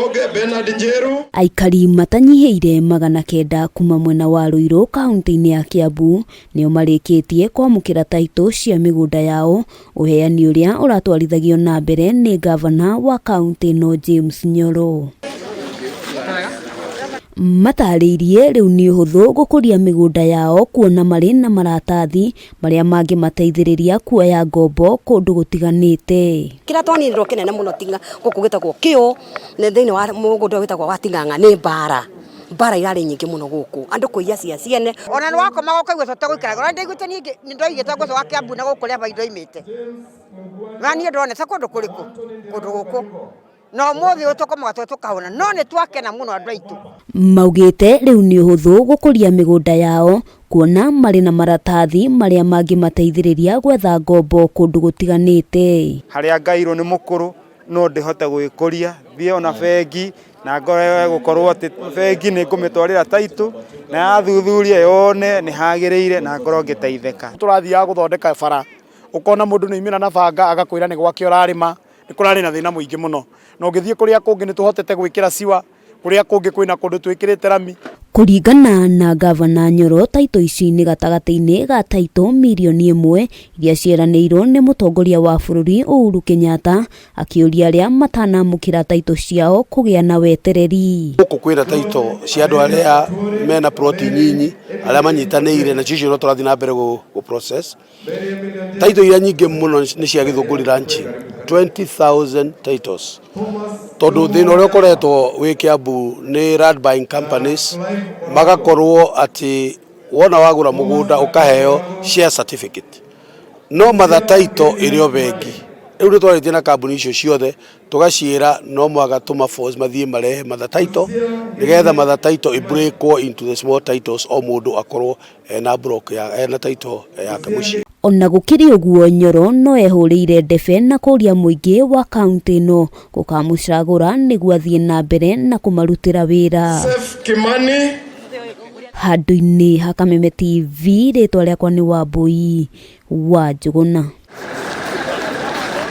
Njoroge Bernard Njeru. Aikari matanyihĩire 900 kuma mwena wa Ruiru kaunti-inĩ ya Kiambu nĩo marĩkĩtie kwamũkĩra taitũ cia mĩgũnda yao, ũheani ũrĩa ũratwarithagio na mbere nĩ ngavana wa kaunti ĩno James Nyoro. Matarĩirie rĩu nĩ ũhũthũ gũkũria mĩgũnda yao kuona marĩ na maratathi marĩa mangĩmateithĩrĩria kuoya ngombo kũndũ gũtiganĩte. Kĩrĩa twaninirwo kĩnene mũno tinga gũkũ gĩtagwo kĩũ nĩ thĩinĩ wa mũgũnda ũyũ wĩtagwo wa Ting'ang'a nĩ mbara. Mbara irarĩ nyingĩ mũno gũkũ, andũ kũiya cia ciene. Ona nĩ wakomaga ũkaigua ta ũtegũikara, ona ndaiguĩte niĩ nĩ ndoigĩte ngũcoka Kiambu na gũkũ rĩa ndoimĩte. Na niĩ ndonete kũndũ kũrĩkũ? Kũndũ gũkũ. Na ũmũthĩ ũyũ tũkomaga tũ tũkahũna, no nĩ twakena mũno andũ aitũ. Maugĩte rĩu nĩ ũhũthũ gũkũria mĩgũnda yao kuona marĩ na maratathi marĩa mangĩmateithĩrĩria gwetha ngombo kũndũ gũtiganĩte. Harĩa ngairwo nĩ mũkũrũ no ndĩhote gwĩkũria thiĩ ona bengi na ngorwo gũkorwo atĩ bengi nĩ ngũmĩtwarĩra taitũ na yathuthuria yone nĩ hagĩrĩire na ngorwo ngĩteithĩka. Tũrathiaga gũthondeka bara ũkona mũndũ nĩ aumĩra na banga agakwĩra nĩ gwake ũrarĩma, nĩ kũrarĩ na thĩna mũingĩ mũno. Na ũngĩthiĩ kũrĩa kũngĩ nĩ tũhotete gwĩkĩra siwa, kũrĩa kũngĩ kwĩna kũndũ twĩkĩrĩte rami. Kũringana na ngavana Nyoro, taitũ ici nĩ gatagatĩ-inĩ ga taitũ mirioni ĩmwe iria cieranĩirwo nĩ mũtongoria wa bũrũri Uhuru Kenyatta, akĩũria arĩa matanamũkĩra taitũ ciao kũgĩa na wetereri. Gũkũ kwĩna taitũ cia andũ arĩa mena ploti nyinyi, arĩa manyitanĩire nacio icio no tũrathiĩ na mbere gũ process. Taitũ iria nyingĩ mũno nĩ cia Gĩthũngũri Ranching, 20,000 titles. Tondũ thĩna ũrĩa ũkoretwo wĩ Kiambu nĩ land buying companies magakorwo atĩ wona wagũra mũgũnda ũkaheo share certificate no mother title ĩrĩ o bengi. Rĩu nĩ twarĩtie na kambuni icio ciothe tũgaciĩra no mũhaka tũma force mathiĩ marehe mother title nĩgetha mother title ĩ breakwo into the small titles o mũndũ akorwo ena block ya ena title yake mũciĩ. Ona gũkĩrĩ ũguo, Nyoro no ehũrĩire ndebe na kũria mũingĩ wa kaunti ĩno gũkamũcagũra nĩguo athiĩ na mbere na kũmarutĩra wĩra. Seth Kimani. Handũ-inĩ ha Kameme TV, rĩtwa rĩakwa nĩ Wambui wa Njũgũna.